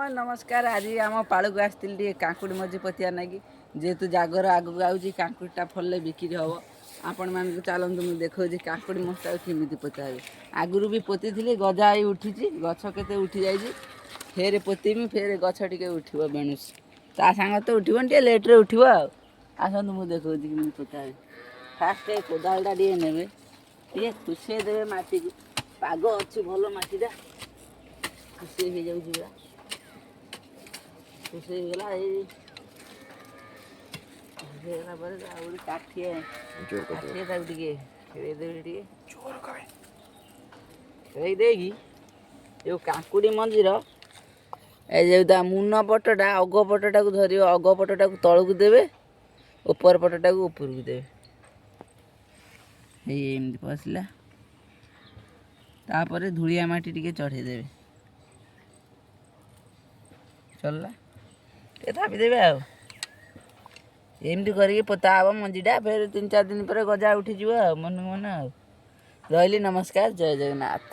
ନମସ୍କାର। ଆଜି ଆମ ପାଳକୁ ଆସିଥିଲି ଟିକେ କାଙ୍କୁଡ଼ି ମଞ୍ଜି ପୋତିବା ନାଗି। ଯେହେତୁ ଜାଗର ଆଗକୁ ଆଉଛି, କାଙ୍କୁଡ଼ିଟା ଫଳିଲେ ବିକ୍ରି ହେବ। ଆପଣମାନଙ୍କୁ ଚାଲନ୍ତୁ, ମୁଁ ଦେଖାଉଛି କାଙ୍କୁଡ଼ି ମଞ୍ଜିଟାକୁ କେମିତି ପୋତା ହୁଏ। ଆଗରୁ ବି ପୋତିଥିଲି, ଗଜା ହେଇ ଉଠିଛି, ଗଛ କେତେ ଉଠି ଯାଇଛି। ଫେରେ ପୋତିମି, ଫେରେ ଗଛ ଟିକେ ଉଠିବ। ବେଣୁଷ ତା ସାଙ୍ଗ ତ ଉଠିବନି, ଟିକେ ଲେଟ୍ରେ ଉଠିବ। ଆଉ ଆସନ୍ତୁ, ମୁଁ ଦେଖାଉଛି କେମିତି ପୋତା ହୁଏ। ଫାଷ୍ଟ କୋଦାଳଟା ଟିକେ ନେବେ, ଟିକେ ଖୁସେଇ ଦେବେ ମାଟିକୁ। ପାଗ ଅଛି ଭଲ, ମାଟିଟା ଖୁସେଇ ହେଇଯାଉଛି ପୁରା। ଖୁସେଇ ହେଇଗଲା। ଏଇ ଖୁସେଇ ହେଇଗଲା ପରେ ଆଉ ଗୋଟେ କାଠିଏ ଜୋର କରିଦେବେ। କାଠିଏ ତାକୁ ଟିକେ ଖେଳେଇ ଦେବେ ଟିକେ। ଜୋର କରେ। ଖେଳେଇ ଦେଇକି ଯୋଉ କାଙ୍କୁଡ଼ି ମଞ୍ଜିର ଏ ଯୋଉ ତା ମୁନ ପଟଟା, ଅଗ ପଟଟାକୁ ଧରିବ। ଅଗ ପଟଟାକୁ ତଳକୁ ଦେବେ, ଉପର ପଟଟାକୁ ଉପରକୁ ଦେବେ। ଏଇ ଏମିତି ପଶିଲା। ତାପରେ ଧୂଳିଆ ମାଟି ଟିକେ ଚଢ଼େଇ ଦେବେ। ଚଳିଲା, ଟିକେ ଥାପି ଦେବେ। ଆଉ ଏମିତି କରିକି ପୋତା ହେବ ମଞ୍ଜିଟା। ଫେର 3-4 ଦିନ ପରେ ଗଜା ଉଠିଯିବ ଆଉ ମନକୁ ମନ। ଆଉ ରହିଲି, ନମସ୍କାର, ଜୟ ଜଗନ୍ନାଥ।